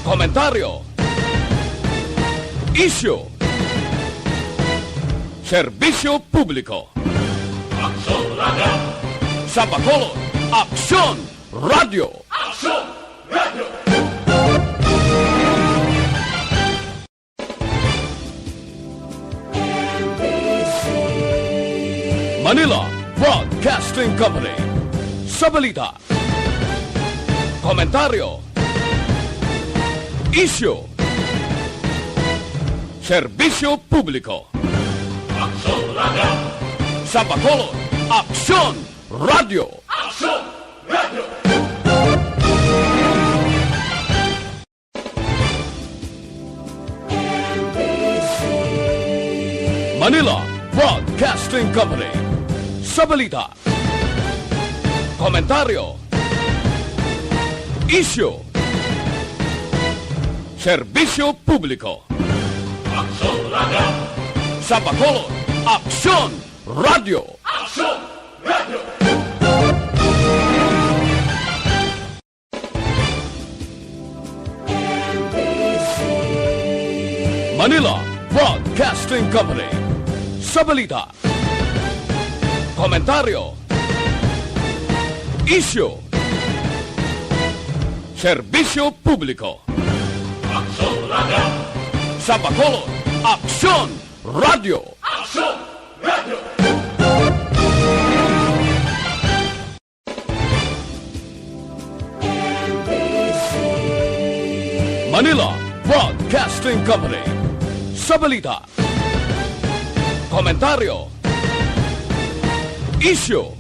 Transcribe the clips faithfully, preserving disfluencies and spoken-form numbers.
Komentaryo. Isyu. Serbisyo publiko. Aksyon Radio. Sa Bacolod, Aksyon Radio. Aksyon Radio. Manila Broadcasting Company. Sa balita, komentaryo, isyu, serbisyo publiko. Aksyon Radio. Sa Bacolod, Aksyon Radio. Aksyon Radio. Manila Broadcasting Company. Sa balita, komentaryo, isyu, serbisyo publiko. Aksyon Radio. Sa Bacolod, Aksyon Radio. Aksyon Radio. Manila Broadcasting Company. Sa balita, komentaryo, isyu, serbisyo publiko. Aksyon Radio. Sa Bacolod, Aksyon Radio. Aksyon Radio. Manila Broadcasting Company. Sa balita, komentaryo, isyu,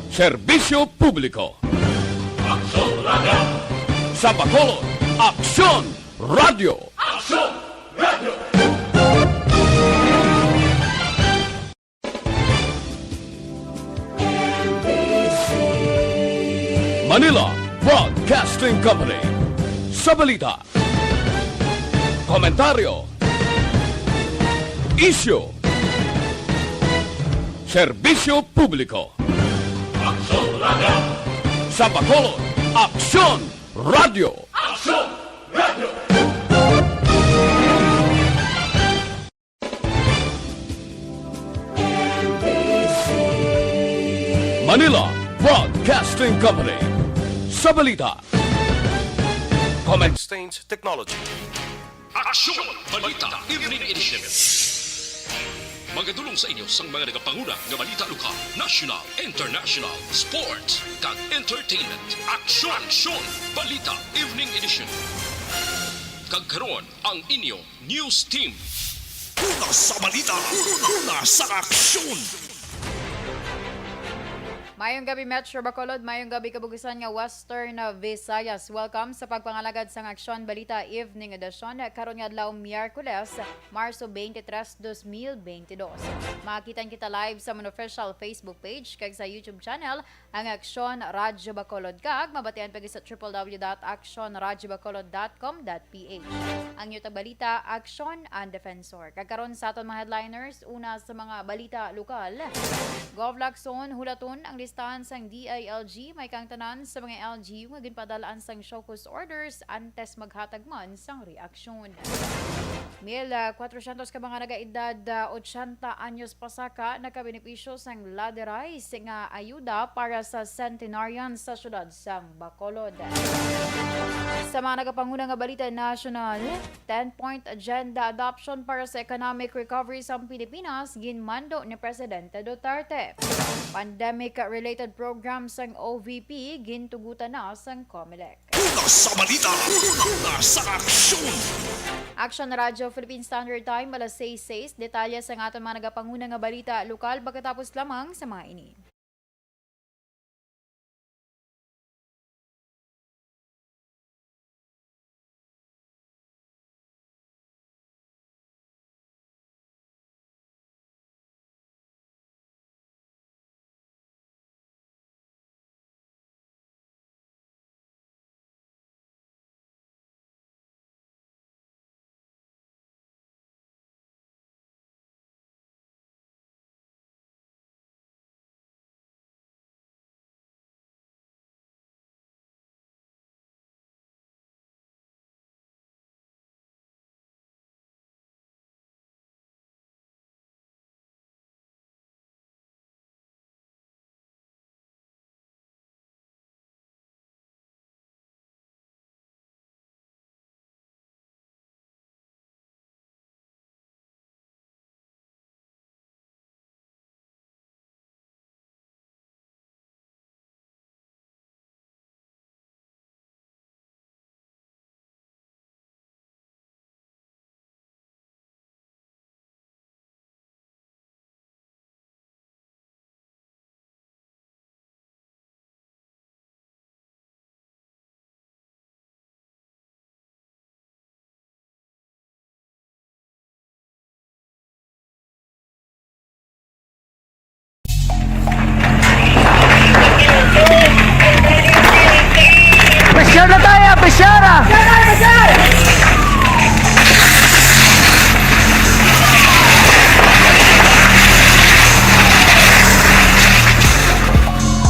serbisyo publiko. Aksyon Radio. Sa Bacolod, Aksyon Radio. Aksyon Radio. Manila Broadcasting Company. Sa balita, komentaryo, isyu, serbisyo publiko. Aksyon Radio. Sa Bacolod, Aksyon Radio. Aksyon Radio. Manila Broadcasting Company. Sa balita, comment, exchange technology. Aksyon Balita Evening Edition. Magadulong sa inyo sang mga nagapanguna nga balita lokal, national, international, sports, kag entertainment. Aksyon, Aksyon Balita Evening Edition. Kag karon, ang inyo news team. Una sa balita, una sa aksyon. Mayong gabi, Metro Bacolod. Mayong gabi, kabugusan nga Western Visayas. Welcome sa pagpangalagad sang Aksyon Balita Evening Edition karon nga adlaw, Miyerkules, Marso twenty-three, dos mil twenty-two. Makita kita live sa amon official Facebook page kag sa YouTube channel, ang Aksyon Radyo Bacolod, kag mabatian pa gid sa triple W dot aksyon radyo bacolod dot com dot P H. Ang inyo tagbalita, Aksyon and Defensor. Kag karon sa aton mga headliners, una sa mga balita lokal. Gov Lacson, hulaton ang listahan sang D I L G, may kang tanan sa mga L G U nga ginpadal-an sang show cause orders antes maghatag man sang reaksyon. Mil kwatrosyentos ka mga nagaedad, ah, ochenta anyos pasaka nakabenepisyo sang Lade Rice nga ayuda para sa centenarian sa siyudad sang Bacolod. Sa mga nagapanguna nga balita nasyonal, ten-point agenda adoption para sa economic recovery sang Pilipinas ginmando ni Presidente Duterte. Pandemic-related program sang O V P gintugutan na sang Comelec. Una sa balita, una sa aksyon. Aksyon Radyo Philippine Standard Time, alas sais sais. Detalye sa aton mga nagapanguna nga balita lokal pagkatapos lamang sa mga ini.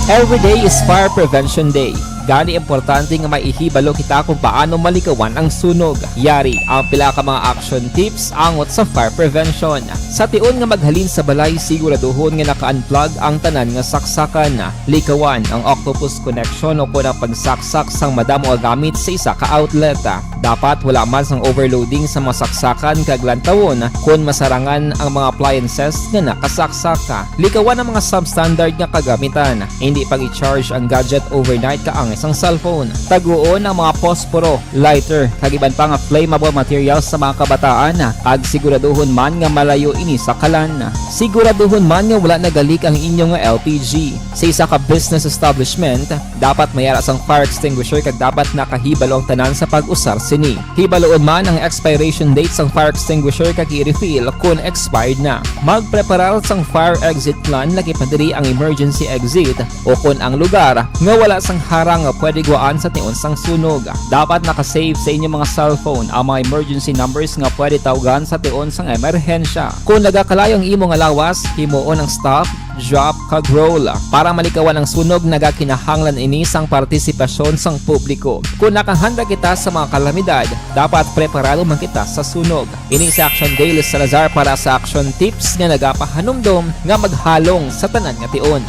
Every day is Fire Prevention Day. Gani, importante nga maihibalo kita kung paano malikawan ang sunog. Yari ang pila ka mga action tips angot sa fire prevention. Sa tion nga maghalin sa balay, siguraduhon nga naka-unplug ang tanan nga saksakan. Likawan ang octopus connection o kon ang pagsaksak sang madamo nga gamit sa isa ka outlet. Dapat wala man sang overloading sa mga saksakan kag lantawon kon masarangan ang mga appliances nga nakasaksak. Likawan ang mga substandard nga kagamitan. Hindi pag-i-charge ang gadget overnight kaangay sang cellphone. Taguon ang mga posporo, lighter, kag iban pa nga flammable materials sa mga kabataan, kag siguraduhon man nga malayo ini sa kalan. Siguraduhon man nga wala nagalik ang inyo nga L P G. Sa isa ka business establishment, dapat may ara sang fire extinguisher kag dapat nakahibalo ang tanan sa pag-usar sini. Hibaluon man ang expiration date sang fire extinguisher kag i-refill kon expired na. Magpreparar sang fire exit plan, lakip na diri ang emergency exit o kon ang lugar nga wala sang harang nga pwede guwaan sa tion sang sunog. Dapat naka-save sa inyo mga cellphone ang mga emergency numbers nga pwede tawgan sa tion sang emerhensya. Kon nagakalayo ang imo nga lawas, himuon ang stop, drop, kag roll. Para malikawan ang sunog, nagakinahanglan ini sang partisipasyon sang publiko. Kon nakahanda kita sa mga kalamidad, dapat preparado man kita sa sunog. Ini si Action Dale Salazar para sa Action Tips nga nagapahanumdom nga maghalong sa tanan nga tion.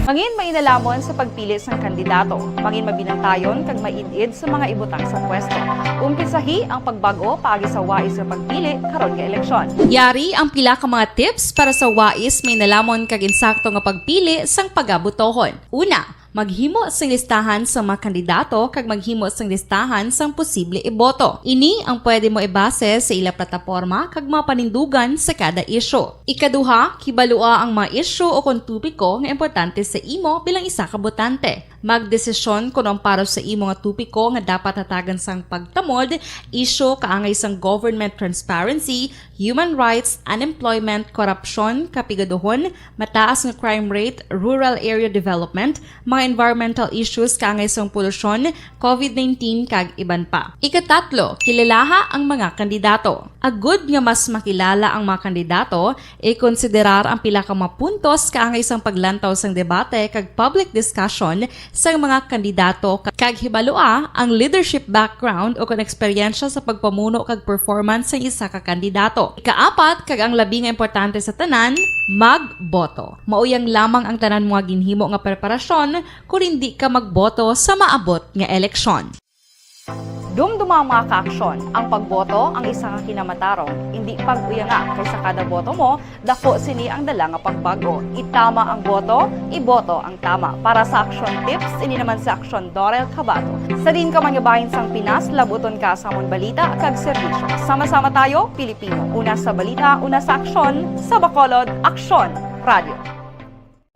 Mangin mainalamon sa pagpili sang kandidato. Mangin mabinantayon kag maid-id sa mga ibutang sa pwesto. Umpisahi ang pagbag-o paagi sa wais nga pagpili karon nga eleksyon. Yari ang pila ka mga tips para sa wais, mainalamon kag insakto nga pagpili sang pagabotohon. Una, maghimo sing listahan sa mga kandidato kag maghimo sing listahan sang posible iboto. Ini ang pwede mo ibase sa ila plataporma kag mga panindugan sa kada isyu. Ikaduha, kibalua ang mga isyu o kon topiko nga importante sa imo bilang isa ka botante. Magdesisyon kon ang para sa imo nga topiko nga dapat hatagan sang pagtamod, isyu kaangay sang government transparency, human rights, unemployment, korupsyon, kapigaduhon, mataas nga crime rate, rural area development, mga environmental issues kaangay sang polusyon, covid nineteen, kag iban pa. Ikatatlo, kilalaha ang mga kandidato. Agud nga mas makilala ang mga kandidato, ikonsiderar ang pila ka mga puntos kaangay sang paglantaw sang debate kag public discussion sang mga kandidato, kag hibalua ang leadership background o kon eksperyensya sa pagpamuno kag performance sang isa ka kandidato. Ikaapat, kag ang labi nga importante sa tanan, magboto. Mauyang lamang ang tanan mo nga ginhimo nga preparasyon kon indi ka magboto sa maabot nga eleksyon. Dumduma ang mga kaaksyon. Ang pagboto ang isa ka kinamatarong. Indi pag-uyanga, kay sa kada boto mo, dako sini ang dala nga pagbag-o. Itama ang boto, iboto ang tama. Para sa Action Tips, ini naman si Action Dorel Cabato. Sa diin ka man nga bahin sang Pinas, labuton ka sa amon balita kag serbisyo. Sama-sama tayo, Pilipino. Una sa balita, una sa aksyon, sa Bacolod, Aksyon Radio.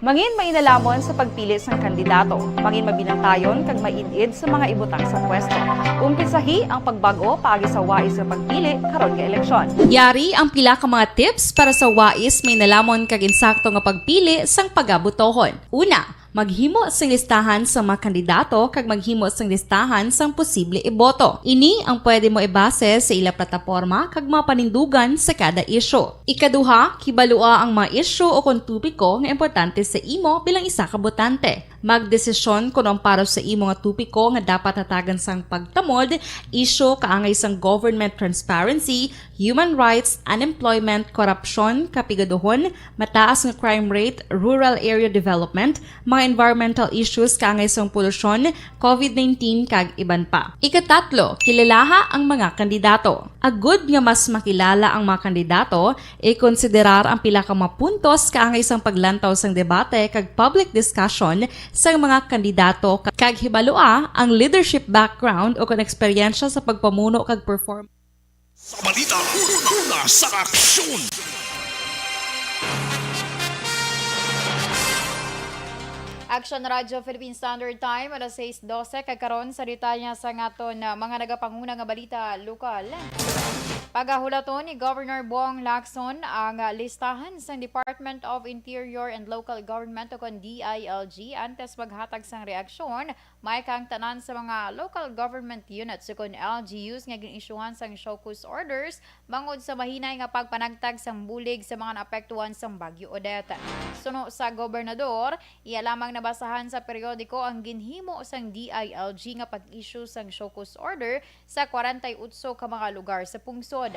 Mangin mainalamon sa pagpili sang kandidato. Mangin mabinantayon kag maid-id sa mga ibutang sa pwesto. Umpisahi ang pagbag-o paagi sa wais nga pagpili karon nga eleksyon. Yari ang pila ka mga tips para sa wais, mainalamon kag insakto nga pagpili sang pagabotohon. Una, maghimo sing listahan sa mga kandidato kag maghimo sing listahan sang posible iboto. Ini ang pwede mo ibase sa ila plataporma kag mga panindugan sa kada isyu. Ikaduha, kibalua ang mga isyu o kon topiko nga importante sa imo bilang isa ka botante. Magdesisyon kon ang para sa imo nga topiko nga dapat hatagan sang pagtamod, isyu kaangay sang government transparency, human rights, unemployment, korupsyon, kapigaduhon, mataas nga crime rate, rural area development, mga environmental issues kaangay sang polusyon, covid nineteen, kag iban pa. Ikatatlo, kilalaha ang mga kandidato. Agud nga mas makilala ang mga kandidato, ikonsiderar ang pila ka mga puntos kaangay sang paglantaw sang debate kag public discussion sang mga kandidato, kag hibalua ang leadership background o kon eksperyensya sa pagpamuno kag perform- Sa balita, una sa aksyon. Action Radio Philippine Standard Time, alas sais dose, kag karon sa detalye sa aton, ah, mga nagapanguna nga balita lokal. Pagahulaton ni Governor Bong Lacson ang listahan sang Department of Interior and Local Government o kon D I L G antes maghatag sang reaksyon, may kang tanan sa mga local government units o kon L G Us nga gin-isyuhan sang show cause orders bangod sa mahinay nga pagpanagtag sang bulig sa mga naapektuhan sang Bagyo Odette. Suno sa gobernador, iya lamang nabasahan sa periodiko ang ginhimo sang D I L G nga pag-issue sang show cause order sa kwarenta y otso ka mga lugar sa pungsod.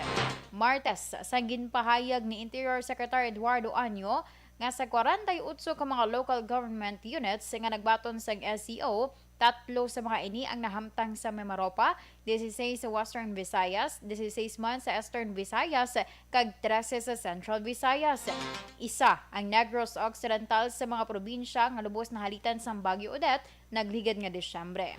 Martes, sang ginpahayag ni Interior Secretary Eduardo Año nga sa kwarenta y otso ka mga local government units nga nagbaton sang S C O, tatlo sa mga ini ang nahamtang sa Mimaropa, dieciséis sa Western Visayas, dieciséis man sa Eastern Visayas, kag trese sa Central Visayas. Isa ang Negros Occidental sa mga probinsya nga lubos nahalitan sang Bagyo Odette nagligad nga Disyembre.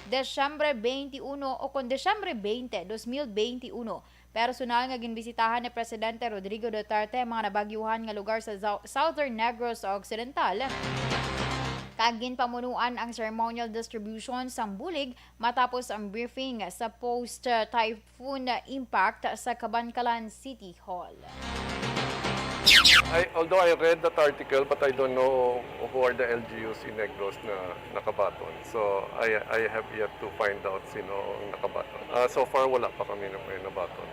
Disyembre twenty-one o kon Disyembre twenty, dos mil twenty-one, personal nga ginbisitahan ni Presidente Rodrigo Duterte ang mga nabagyuhan nga lugar sa Zau-, Southern Negros Occidental, kag ginpamunuan ang ceremonial distribution sang bulig matapos ang briefing sa post-typhoon impact sa Kabankalan City Hall. I, although I read that article, but I don't know who are the L G Us in Negros na nakabaton. So I, I have yet to find out sino ang nakabaton. Ah, so far, wala pa kami na may nabaton.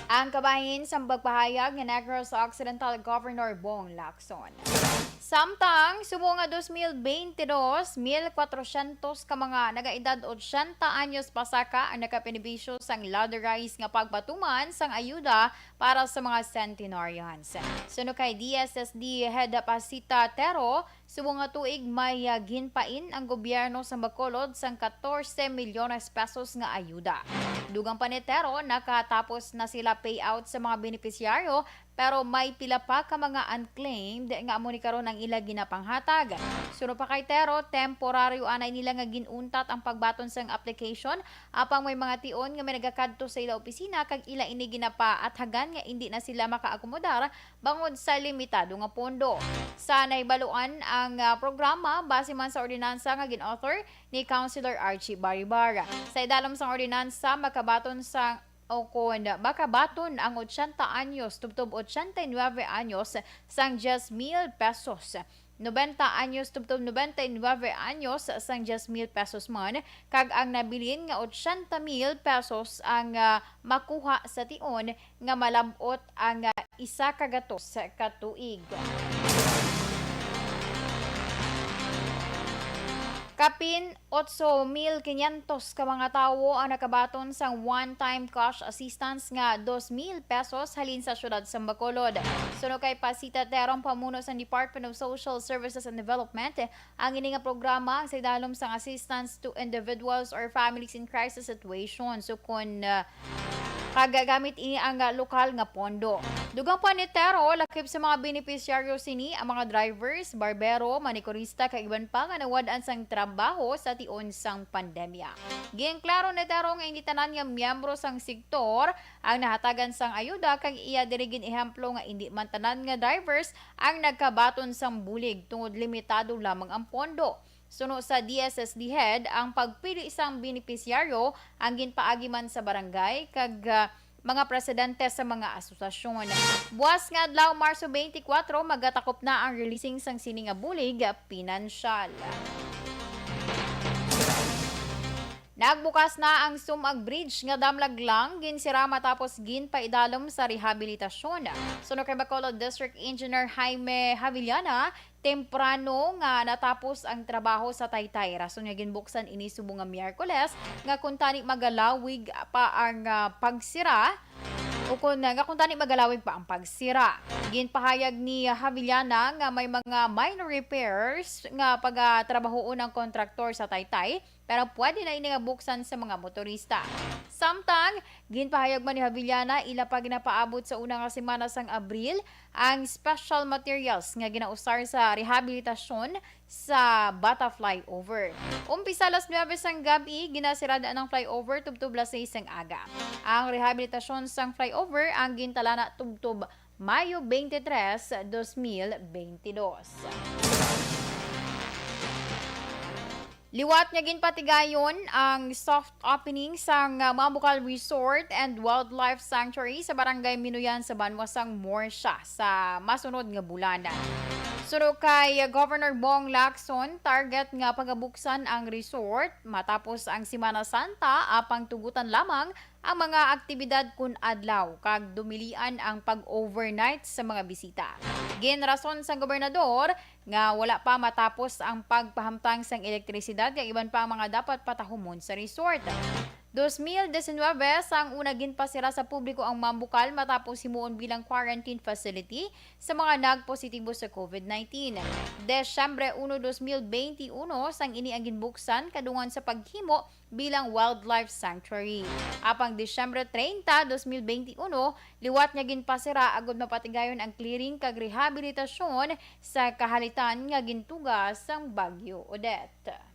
Ang kabahin sang pagpahayag ni Negros Occidental Governor Bong Lacson. Samtang, subong nga dos mil bente dos, mil kwatrosyentos ka mga nagaedad otsenta anyos pasaka ang nakabenefisyo sang lotterized nga pagpatuman sang ayuda para sa mga centenarians. Suno kay D S S D Head Pasita Tero, subong nga tuig may, ah, ginpain ang gobyerno sa Bacolod sang katorse milyones pesos nga ayuda. Dugang pa ni Tero, nakatapos na sila payout sa mga benepisyaryo, pero may pila pa ka mga unclaimed nga amo ni karon ang ila ginapanghatag. Suno pa kay Tero, temporaryo anay nila nga gin-untat ang pagbaton sang application, apang may mga tion nga may nagakadto sa ila opisina kag ila ini ginapaathagan nga indi na sila makaakomodar bangod sa limitado nga pondo. Sa nahibaluan ang, ah, programa base man sa ordinansa nga gin-author ni Councilor Archie Baribar. Sa idalom sang ordinansa, makabaton sa o kon makabaton ang otsenta anyos tubtob otsenta y nuebe anyos sang diyes mil pesos, nobenta anyos tubtob nobenta y nuebe anyos sang diyes mil pesos man, kag ang nabilin nga otsenta mil pesos ang, ah, makuha sa tion nga malab-ot ang, ah, isa ka gatos ka tuig. Kapin otso mil quinientos ka mga tawo ang nakabaton sang one-time cash assistance nga dos mil pesos halin sa siyudad sang Bacolod. Suno kay Pasita Tero, pamuno sang Department of Social Services and Development, ang ini nga programa ang sa idalom sang Assistance to Individuals or Families in Crisis Situations, so kon, ah, kag gamit ini ang, ah, lokal nga pondo. Dugang pa ni Tero, lakip sa mga benepisyaryo sini ang mga drivers, barbero, manikurista, kag iban pa nga nawad-an sang trabaho sa tion sang pandemya. Ginklaro ni Tero nga indi tanan nga miyembro sang sektor ang nahatagan sang ayuda, kag iya diri gin-ehemplo nga indi man tanan nga drivers ang nagkabaton sang bulig tungod limitado lamang ang pondo. Suno sa D S S D Head, ang pagpili sang benepisyaryo ang ginpaagi man sa barangay kag, ah, mga presidente sa mga asosasyon. Buas nga adlaw, Marso twenty-four, magatakop na ang releasing sang sini nga bulig pinansyal. Nagbukas na ang Sumag Bridge nga damlag lang ginsira matapos ginpaidalom sa rehabilitasyon. Suno kay Bacolod District Engineer Jaime Javillana, temprano nga natapos ang trabaho sa Taytay, rason nga ginbuksan ini subong nga Miyerkules, nga kuntani magalawig pa ang, ah, pagsira, o kun, nga kuntani magalawig pa ang pagsira. Ginpahayag ni Javillana nga may mga minor repairs nga pagatrabahoon ang kontraktor sa Taytay, pero pwede na ini nga buksan sa mga motorista. Samtang, ginpahayag man ni Javillana, ila pa ginapaabot sa una nga semana sang Abril ang special materials nga ginausar sa rehabilitasyon sa Bata Flyover. Umpisa alas nuebe sang gab-i, ginasirad-an ang flyover tubtob alas seis sang aga. Ang rehabilitasyon sang flyover ang gintalana tubtob Mayo twenty-three, dos mil twenty-two. Liwat nga ginpatigayon ang soft opening sang, ah, Mambucal Resort and Wildlife Sanctuary sa Barangay Minuyan sa banwa sang Morsha sa masunod nga bulan. Suno kay Governor Bong Lacson, target nga pagabuksan ang resort matapos ang Semana Santa, apang tugutan lamang ang mga aktibidad kun adlaw kag dumilian ang pag-overnight sa mga bisita. Ginrason sang gobernador nga wala pa matapos ang pagpahamtang sang elektrisidad kag iban pa ang mga dapat patahumon sa resort. Dos mil diecinuebe, sang una ginpasira sa publiko ang Mambukal matapos himuon bilang quarantine facility sa mga nagpositibo sa covid nineteen. Disyembre uno, dos mil benti uno, sang ini ang ginbuksan kadungan sa paghimo bilang wildlife sanctuary. Apang Disyembre treinta, dos mil benti uno, liwat nga ginpasira agud mapatigayon ang clearing kag rehabilitasyon sa kahalitan nga gintuga sang Bagyo Odette.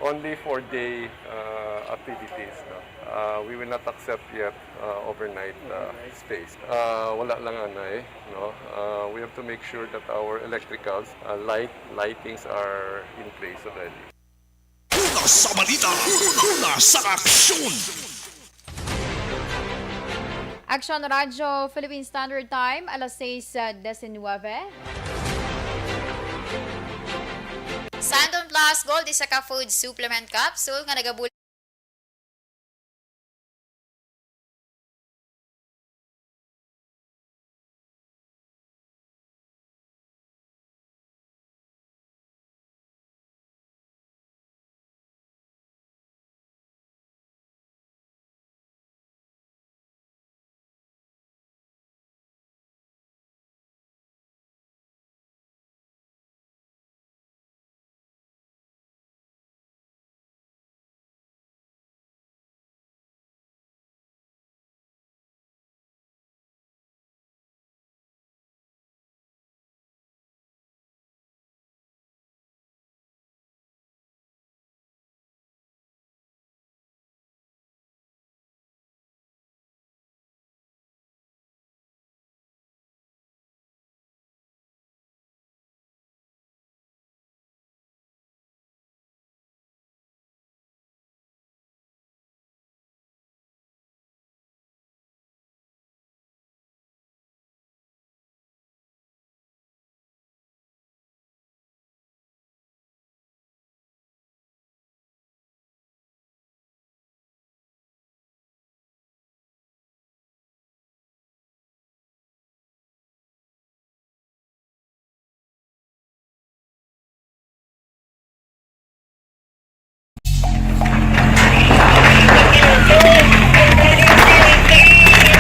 Only for day uh, activities. No? Uh, we will not accept yet uh, overnight uh, stays. Uh, wala lang anay. No? Uh, we have to make sure that our electricals, uh, light, lightings are in place already. Una sa balita, una sa aksyon. Aksyon Radyo Philippine Standard Time, alas sais diecinuebe. Santon Plus Gold, isa ka food supplement capsule nga nagabul-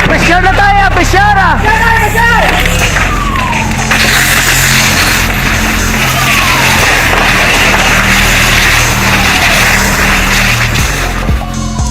Pressure na tayo, pressure ah!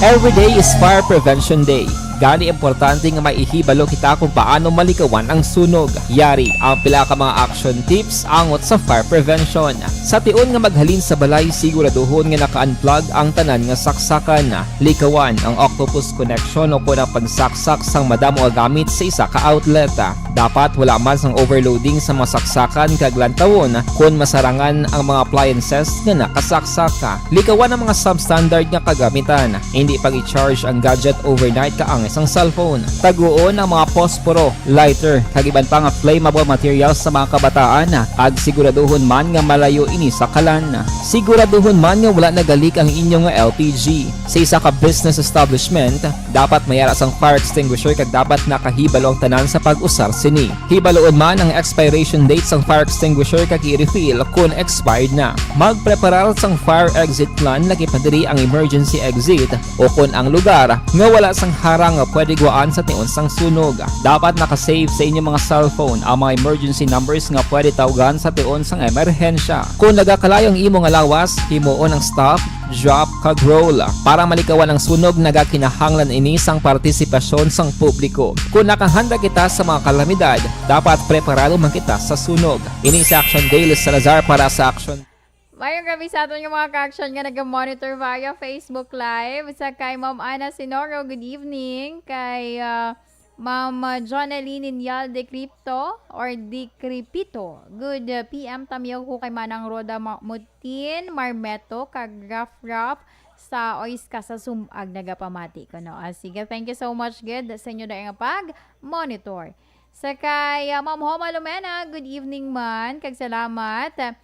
Every day is Fire Prevention Day. Gani importante nga maihibalo kita kung paano malikawan ang sunog. Yari ang pila ka mga action tips angot sa fire prevention. Sa tion nga maghalin sa balay, siguraduhon nga naka-unplug ang tanan nga saksakan. Likawan ang octopus connection o kon ang pagsaksak sang madamo nga gamit sa isa ka outlet. Dapat wala man sang overloading sa mga saksakan kag lantawon kon masarangan ang mga appliances nga nakasaksak. Likawan ang mga substandard nga kagamitan. Hindi pag-i-charge ang gadget overnight kaangay sang cellphone. Taguon ang mga posporo, lighter, kag iban pa nga flammable materials sa mga kabataan, kag siguraduhon man nga malayo ini sa kalan. Siguraduhon man nga wala nagalik ang inyo nga L P G. Sa isa ka business establishment, dapat may ara sang fire extinguisher kag dapat nakahibalo ang tanan sa pag-usar sini. Hibaloon man ang expiration date sang fire extinguisher kag i-refill kon expired na. Magpreparar sang fire exit plan, lakip na diri ang emergency exit o kon ang lugar nga wala sang harang nga pwede gwaan sa tion sang sunog. Dapat naka-save sa inyo mga cellphone ang mga emergency numbers nga pwede tawgan sa tion sang emerhensya. Kon nagakalayo ang imo nga lawas, himuon ang stop, drop, kag roll. Para malikawan ang sunog, nagakinahanglan ini sang partisipasyon sang publiko. Kon nakahanda kita sa mga kalamidad, dapat preparado man kita sa sunog. Ini si Action Daily Salazar para sa Action. Mayong gabi sa aton nga mga ka-action nga naga-monitor via Facebook Live. Sa kay Ma'am Ana Sinoro, good evening. Kay ah, Ma'am, uh, Jonalyn Inyal de Cripto or de Cripito. Good, uh, P M, tamyaw ko kay Manang Roda Ma-, Mutin, Marmeto, kag Raf Raf sa Oiska sa Sumag nagapamati ko, no? Ah, sige, thank you so much, good, sa inyo na nga pag-monitor. Sa kay, uh, Ma'am Homa Lumena, good evening man, kag salamat.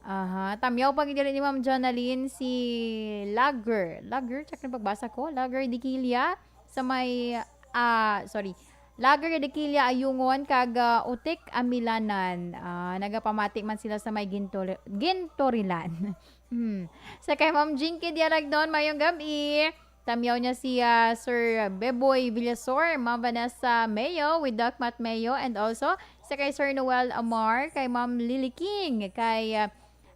Aha, tamyaw pa gid diri ni Ma'am Jonalyn si Lager. Lager, check na pagbasa ko. Lager Diquilla sa may, ah, sorry. Lager Diquilla Ayungon kag, ah, Utik Amilanan. Ah, nagapamati man sila sa may Gintori-, Gintorilan. Hmm. Sa kay Ma'am Jinky Diaragdon, mayong gabi. Tamyaw niya si, ah, Sir Beboy Villasor, Ma'am Vanessa Mayo with Doc Matt Mayo, and also sa kay Sir Noel Amar, kay Ma'am Lily King, kay, ah,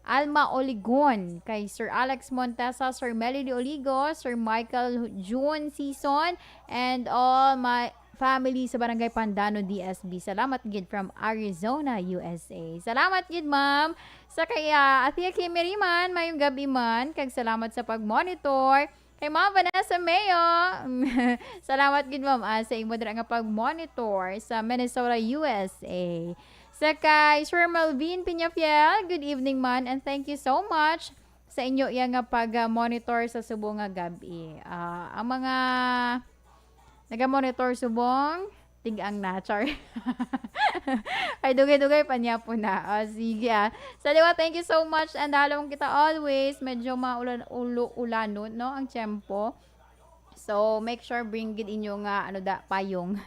Alma Oligon, kay Sir Alex Montesa, Sir Melody Oligo, Sir Michael June Season, and all my family sa Barangay Pandano, D S B. Salamat gid from Arizona, U S A. Salamat gid, ma'am. Sa kay, ah, Athea Kimiriman, mayong gabi man, kag salamat sa pag-monitor. Kay Ma'am Vanessa Mayo, salamat gid, ma'am, ah, sa imo dira nga pag-monitor sa Minnesota, U S A. Sa kay Sir Melvin Peñafiel, good evening man, and thank you so much sa inyo iya nga pag-monitor sa subong nga gab-i. Ah, ang mga naga-monitor subong, tig-ang na, char. Ay, dugay-dugay pa niya po na. O, sige, ah. Sa liwa, thank you so much. And halong kita always. Medyo maulan, ulo, ulanon, no, ang tiyempo. So, make sure bring gid inyo nga, ano da, payong.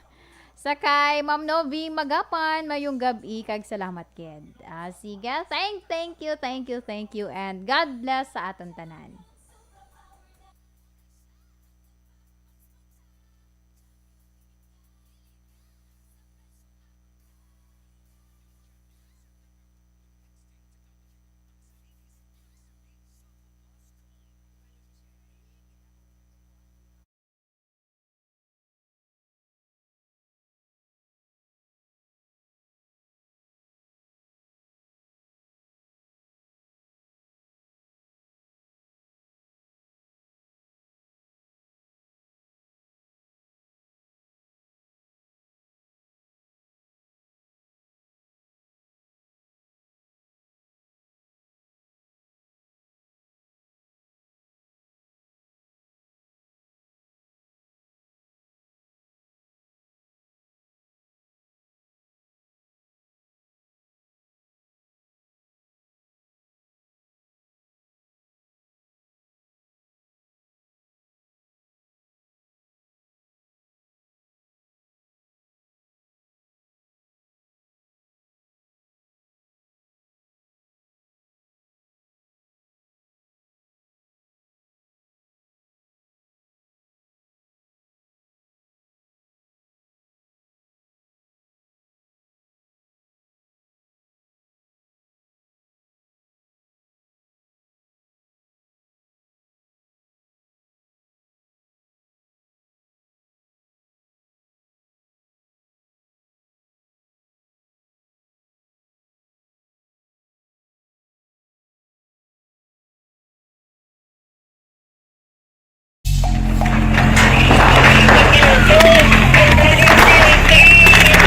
Sa kay Ma'am Novi Magapan, mayong gab-i kag salamat gid. Ah, sige. Thank, thank you, thank you, thank you, and God bless sa aton tanan.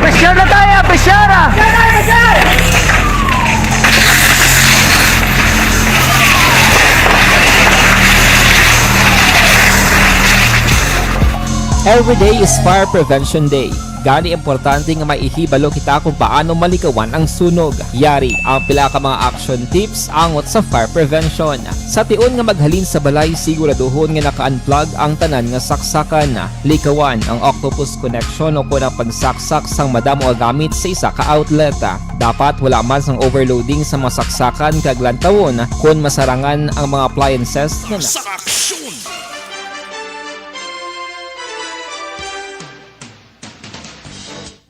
Pressure na tayo, pressure ah! Every day is Fire Prevention Day. Gani, importante nga maihibalo kita kung paano malikawan ang sunog. Yari ang pila ka mga action tips angot sa fire prevention. Sa tion nga maghalin sa balay, siguraduhon nga naka-unplug ang tanan nga saksakan. Likawan ang octopus connection o kon ang pagsaksak sang madamo nga gamit sa isa ka outlet. Dapat wala man sang overloading sa mga saksakan kag lantawon kon masarangan ang mga appliances nga na- Sa aksyon!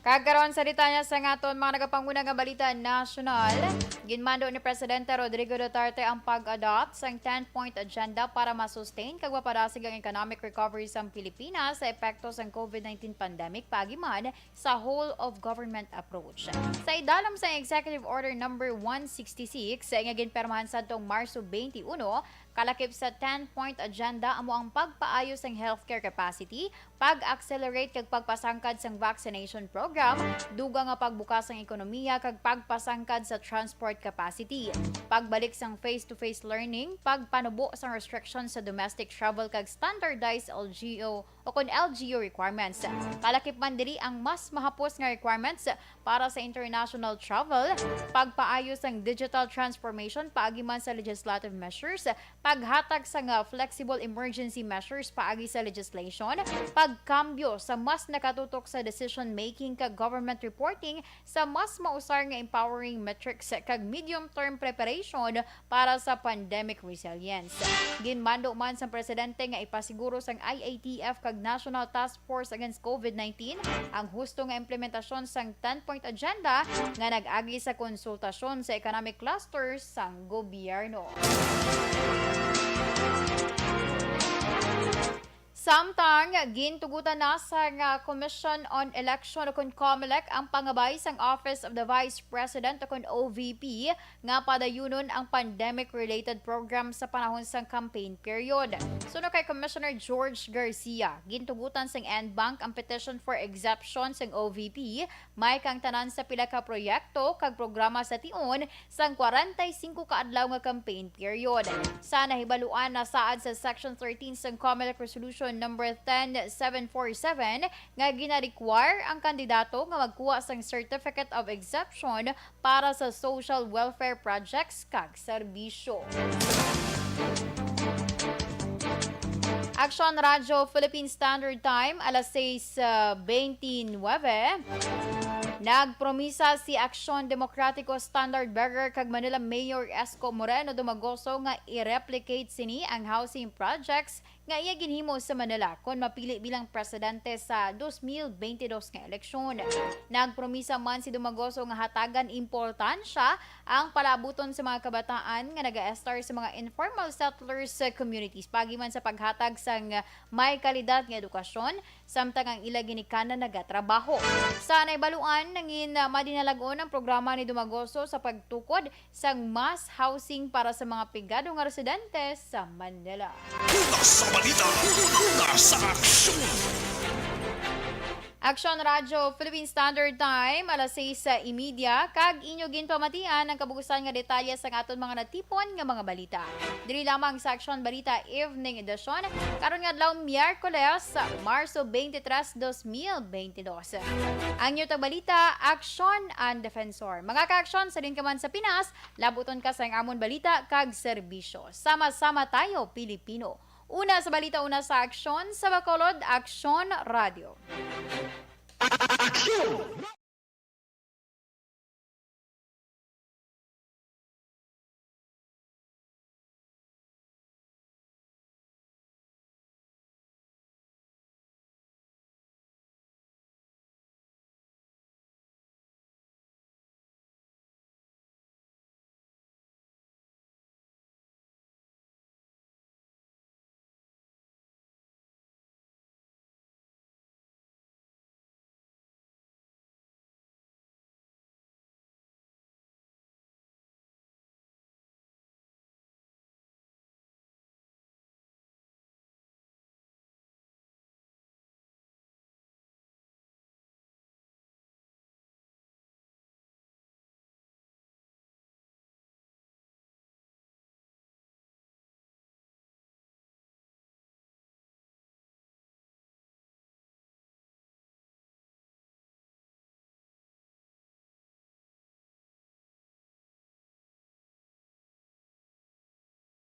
Kag karon sa detalye sa aton mga nagapanguna nga balita nasyonal, ginmando ni Presidente Rodrigo Duterte ang pag-adopt sang ten-point agenda para ma-sustain kag mapadasig ang economic recovery sang Pilipinas sa epekto sang covid nineteen pandemic, paagi man sa whole of government approach. Sa idalom sa Executive Order Number one sixty-six nga ginpirmahan sadtong Marso twenty-one, Kalakip sa ten-point agenda amo ang pagpaayo sang healthcare capacity, pag-accelerate kag pagpasangkad sang vaccination program, dugang nga pagbukas sang ekonomiya kag pagpasangkad sa transport capacity, pagbalik sang face-to-face learning, pagpanubo sang restrictions sa domestic travel kag standardized L G O o kon L G U requirements. Kalakip man diri ang mas mahapos nga requirements para sa international travel, pagpaayo sang digital transformation paagi man sa legislative measures, paghatag sang flexible emergency measures paagi sa legislation, pagkambyo sa mas nakatutok sa decision-making kag government reporting sa mas mausar nga empowering metrics kag medium-term preparation para sa pandemic resilience. Ginmando man sang presidente nga ipasiguro sang I A T F kag National Task Force Against COVID nineteen ang husto nga implementasyon sang ten-point agenda nga nag-agi sa konsultasyon sa economic cluster sang gobyerno. Samtang gintugutan na sang Commission on Election o kon COMELEC ang pangabay sang Office of the Vice President o kon O V P nga padayunon ang pandemic-related program sa panahon sang campaign period. Suno kay Commissioner George Garcia, gintugutan sang en banc ang petition for exemption sang O V P may kang tanan sa pila ka proyekto kag programa sa tion sang kwarenta y singko ka adlaw nga campaign period. Sa nahibaluan, nasaad sa Section thirteen sang COMELEC Resolution Number ten seven four seven nga gina-require ang kandidato nga magkuha sang Certificate of Exemption para sa social welfare projects kag serbisyo. Aksyon Radyo Philippine Standard Time, alas sais, ah, twenty-nine. Nagpromisa si Aksyon Demokratiko standard bearer kag Manila Mayor Esco Moreno Dumagoso nga i-replicate sini ang housing projects nga iya ginhimo sa Manila kon mapili bilang presidente sa dos mil bente dos nga eleksyon. Nagpromisa man si Dumagoso nga hatagan importansya ang palaabuton sa mga kabataan nga nagaestar sa mga informal settlers communities, paagi man sa paghatag sang may kalidad nga edukasyon, samtang ang ila ginikanan nagatrabaho. Sa nahibaluan, nangin, ah, madinalag-on ang programa ni Dumagoso sa pagtukod sang mass housing para sa mga pigado nga residente sa Manila. Una sa balita, una sa aksyon. Aksyon Radyo Philippine Standard Time, alas sais y media, kag inyo ginpamatian ang kabug-usan nga detalye sang aton mga natipon nga mga balita. Diri lamang sa Aksyon Balita Evening Edition, karon nga adlaw, Miyerkules, Marso twenty-three, dos mil bente dos. Ang inyo tagbalita, Aksyon and Defensor. Mga ka-aksyon, sa diin ka man sa Pinas, labuton ka sang amon balita kag serbisyo. Sama-sama tayo, Pilipino. Una sa balita, una sa aksyon, sa Bacolod, Aksyon Radio. Aksyon!